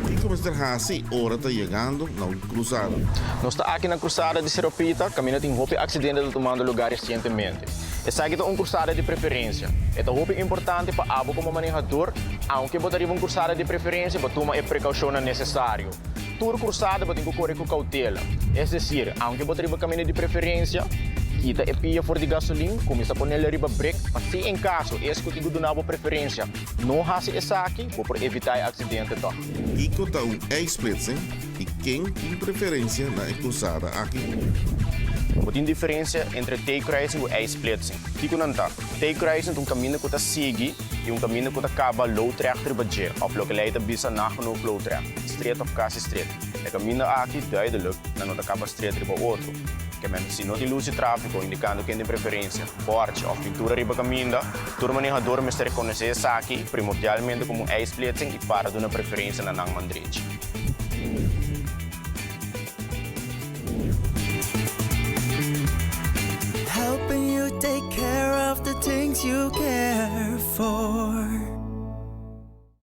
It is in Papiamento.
Kiko mester hasi ora ta yegando na un krusada? Nos ta aki na krusada di Seropita, kaminda tin hopi aksidente ta tumando lugá resientemente. Esaki ta un krusada di preferensia. E ta hopi importante pa abo komo manehador, aunke bo ta riba un krusada di preferensia, bo tuma e prekoushonnan nesesario. Tur krusada bo tin ku kore ku koutela. Es desir, aunke bo ta riba kaminda di preferensia, kita e pia for di gasolin, kuminsá ponel riba brek pa si en kaso es ku tin ku duna bo preferensia no hasi esaki, bo por evitá e aksidente tòg. Kiko ta un ijsplitsing i ken tin preferensia na e krusada aki? Bo tin diferensia entre T-kruising ku ijsplitsing. Kiko nan ta? T-kruising ta un kaminda ku ta sigui i un kaminda ku ta kaba loodrecht riba dje, òf loke lei ta bisa nagenoeg loodrecht, stret òf kasi stret. E kaminda aki duidelik nan no ta kaba stret riba otro. Kemen, si no tin lus di tráfiko indikando ken tin preferensia, bòrchi òf pintura riba kaminda, tur manehador mester rekonosé esaki primordialmente komo un ijsplitsing i para duna preferensia na nan man drechi. Helping you take care of the things you care for.